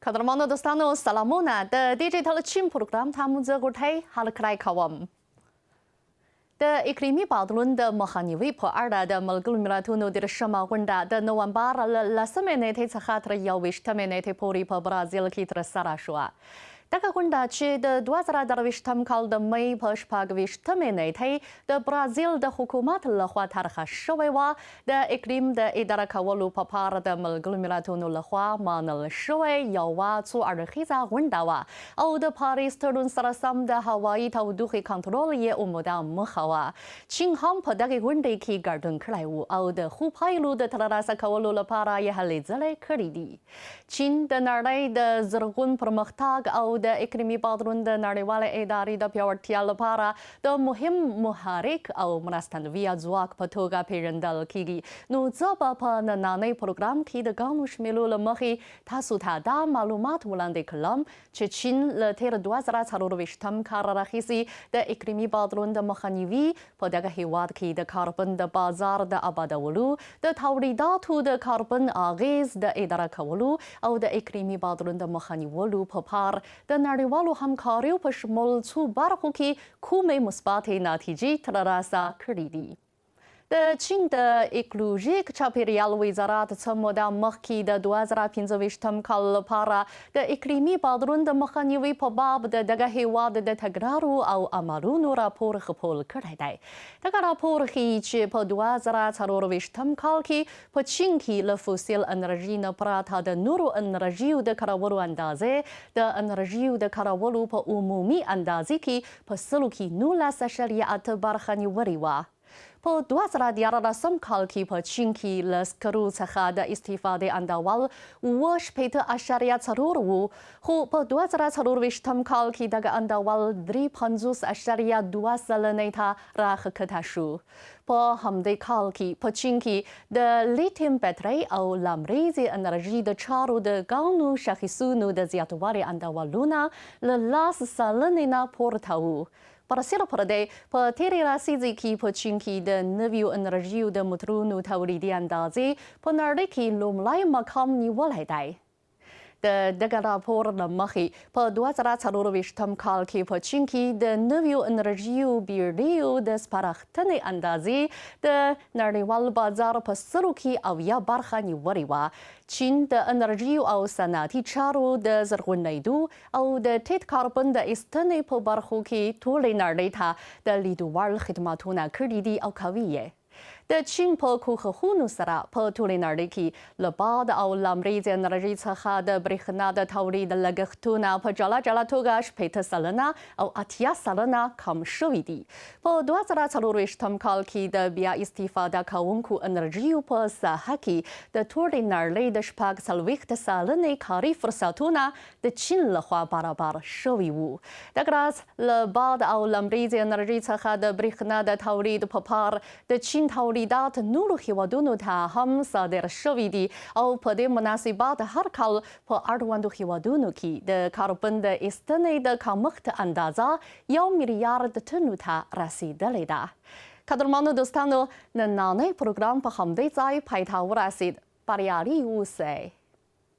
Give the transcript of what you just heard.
قدرمنو دوستانو سلامونه، د ډیجیټل چین پروګرام ته مو زه غوټۍ هرکلی کوم. د اقلیمي بدلون د مخنیوي په اړه د ملګرو ملتونو 30مه غونډه د نومبر له 10مې نېټې څخه تر 21مې نېټې پورې په برازیل کې ترسره شوه. دغه غونډه چې د 2023 کال د مۍ په 26مې نېټې د برازیل د حکومت لخوا طرحه شوې وه، د اقلیم د اداره کولو په پار د ملګرو ملتونو لخوا منل شوې یوه څو اړخیزه غونډه وه او د پاریس تړون سره سم د هوایي تودوخې کنټرول یې عمده موخه وه. چین هم په دغې غونډې کې ګډون کړی و او د ښو پایلو د ترلاسه کولو لپاره یې هلې ځلې کړې دي. چین د نړۍ د زرغون پرمختګ او د اقلیمي بدلون د نړیوالې ادارې د پیاوړتیا لپاره د مهم محرک او مرستندویه ځواک په توګه پیژندل کیږي. نو زه به په نننۍ پروګرام کې د ګڼو شمیرو له مخې تاسو ته دا معلومات وړاندې کړم چې چین له تېر 2024 کال راهیسې د اقلیمي بدلون د مخنیوي، په دغه هېواد کې د کاربن د بازار د ابادولو، د تولیداتو د کاربن اغېز د اداره کولو او د اقلیمي بدلون د مخنیولو په پار د نړیوالو همکاریو په شمول څو برخو کې کومې مثبتې نتیجې ترلاسه کړې دي. د چین د ایکولوژیک چاپیریال وزارت څه موده مخکې د 2025 کال لپاره د اقلیمي بدلون د مخنیوي په باب د دغه هیواد د تګلارو او عملونو راپور خپور کړی دی. دغه راپور ښیي چې په 2024 کال کې په چین کې له فوسیل انرژي نه پرته د نورو انرژیو د کارولو اندازه د انرژیو د کارولو په عمومي اندازې کې په سلو کې 19.8 برخه نیولې وه. په 2013 کال کې په چین کې له سکرو څخه د استفادې انډول 67.4 و، خو په 2024 کال کې دغه انډول 53.2 سلنې ته راښکته شو. په همدې کال کې په چین کې د لیتیم بټرۍ او لمریزې انرژي د چارو د ګڼو شاخصونو د زیاتوالي انډولونه له 10 سلنې نه پورته وو. برسېره پر دې، په تېرې لسیزې کې په چین کې د نویو انرژیو د موټرونو تولیدي اندازې په نړۍ کې لومړی مقام نیولی دی. د دغه راپور له مخې، په 2024 کال کې په چین کې د نویو انرژیو بیړیو د سپارښتنې اندازې د نړیوال بازار په سلو کې 70 برخه نیولې وه. چین د انرژیو او صنعتي چارو د زرغونېدو او د ټیټ کاربن د ایستنې په برخو کې ټولې نړۍ ته د لیدو وړ خدمتونه کړي دي او کوي یې. د چین په کوښښونو سره په ټولې نړۍ کې له باد او لمریزې انرژۍ څخه د برېښنا د تولید لګښتونه په جلا جلا توګه 60% او 80% کم شوي دي. په 2024 کال کې د بیا استفاده کوونکو انرژیو په ساحه کې د ټولې نړۍ د 46 سلنې کاري فرصتونه د چین لخوا برابر شوي وو. دغه راز له باد او لمریزې انرژۍ څخه د برېښنا د تولید په پار د چین تولیدات نورو هیوادونو ته هم صادر شوي دي او په دې مناسبت هر کال په اړوندو هیوادونو کې د کاربن د ایستنې د کمښت اندازه 1 میلیارد ټنو ته رسېدلې ده. قدرمنو دوستانو، نننی پروګرام په همدې ځای پای ته ورسید. بریالي اوسئ.